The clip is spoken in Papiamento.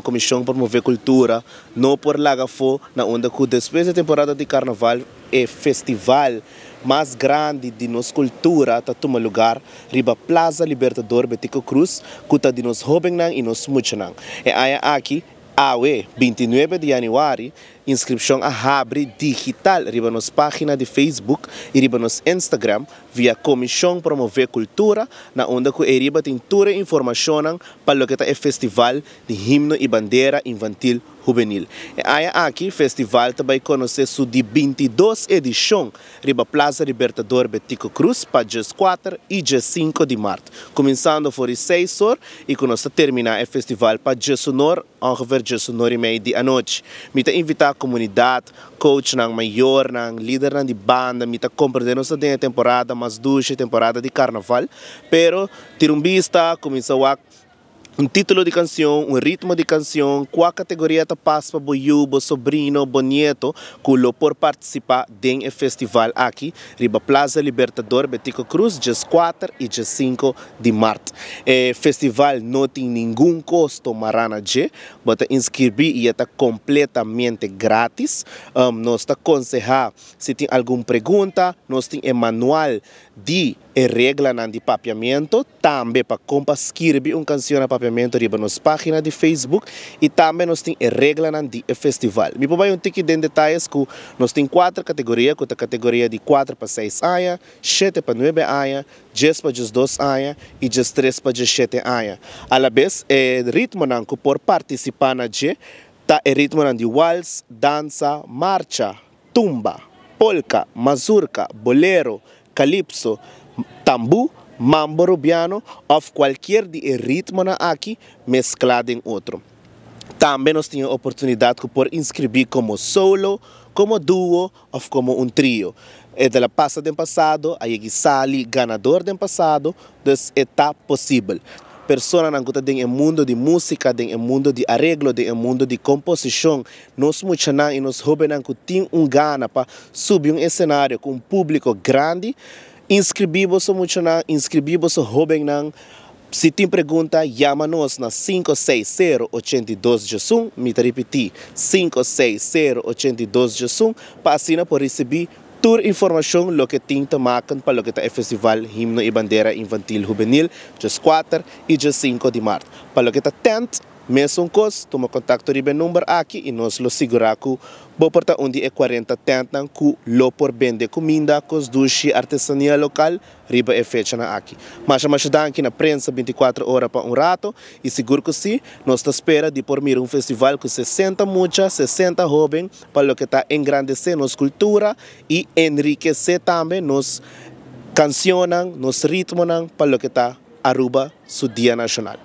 Comision Promove Cultura no por laga afo na unda cu despues di temporada di Carnaval e festival mas grandi di nos cultura ta tuma lugar riba Plaza Libertador Betico Croes cu ta di nos hobennan y nos muchanan. E aña aki, awe, 29 di januari, inscripcion a habri digital riba nos pagina di Facebook y riba nos Instagram via Comision Promove Cultura na unda cu eriba tin tur e informacionnan pa loke ta e festival di Himno y Bandera Infantil Hubenil. E aña aki festival ta bay conoce su di 22 edicion riba Plaza Libertador Betico Croes pa dies 4 y dies 5 di maart, cuminsando for di 6 or y cu nos ta termina e festival pa 11 or, ongeveer 11:30 di anochi. Mi ta invita comunidad, coachnan, mayornan, lidernan di banda. Mi ta comprende nos ta den e temporada mas dushi, temporada di Carnaval, pero tira un bista, cuminsa wak un titulo di cancion, un ritmo di cancion, cua categoria ta pas pa bo yiu, bo sobrino, bo nieto, cu lo por participa den e festival aki riba Plaza Libertador Betico Croes, dies 4 y dies 5 di maart. E festival no tin ningun costo mara na dje, bo ta inscribi y e ta completamente gratis. Nos ta conseha, si tin algun pregunta, nos tin e manual di e reglanan di Papiamento, tambe pa con pa skirbi un cancion na Papiamento riba nos pagina di Facebook y tambe nos tin e reglanan di e festival. Mi por bay un tiki den detayes cu nos tin 4 categoria, cu ta categoria di 4 pa 6 aña, 7 pa 9 aña, 10 pa 12 aña y 13 pa 17 aña. A la vez, e ritmonan cu por participa na dje ta e ritmonan di wals, danza, marcha, tumba, polka, mazurka, bolero, calypso, tambu, mambo rubiano of cualkier di e ritmonan aki mezcla den otro. Tambe nos tin e oportunidad cu por inscribi como solo, como duo of como un trio. E de la pasa den pasado, a yegi sali ganador den pasado, dus e ta posibel. Personanan cu ta den e mundo di musica, den e mundo di areglo, den e mundo di composicion, nos muchanan y nos hobennan cu tin un gana pa subi un escenario cu un publico grandi, inscribi boso muchanan, inscribi boso hobennan. Si tin pregunta, yama nos na 560 82 11, mi ta ripiti, 560 82 11, pa asina por ricibi tur informacion loke tin te maken pa loke ta e festival Himno y Bandera Infantil Hubenil, dies 4 y dies 5 di maart. Pa loke ta tent, mesun cos, tuma contacto riba e number aki y nos lo sigura cu bo por ta un di e 40 tentnan cu lo por bende cuminda, cos dushi, artesania local riba e fechanan aki. Masha masha danki na prensa 24 ora pa un rato y sigur cu si, nos ta spera di por mira un festival cu 60 mucha, 60 hoben pa loke ta engrandece nos cultura y enriquece tambe nos cancionnan, nos ritmonan pa loke ta Aruba su Dia Nacional.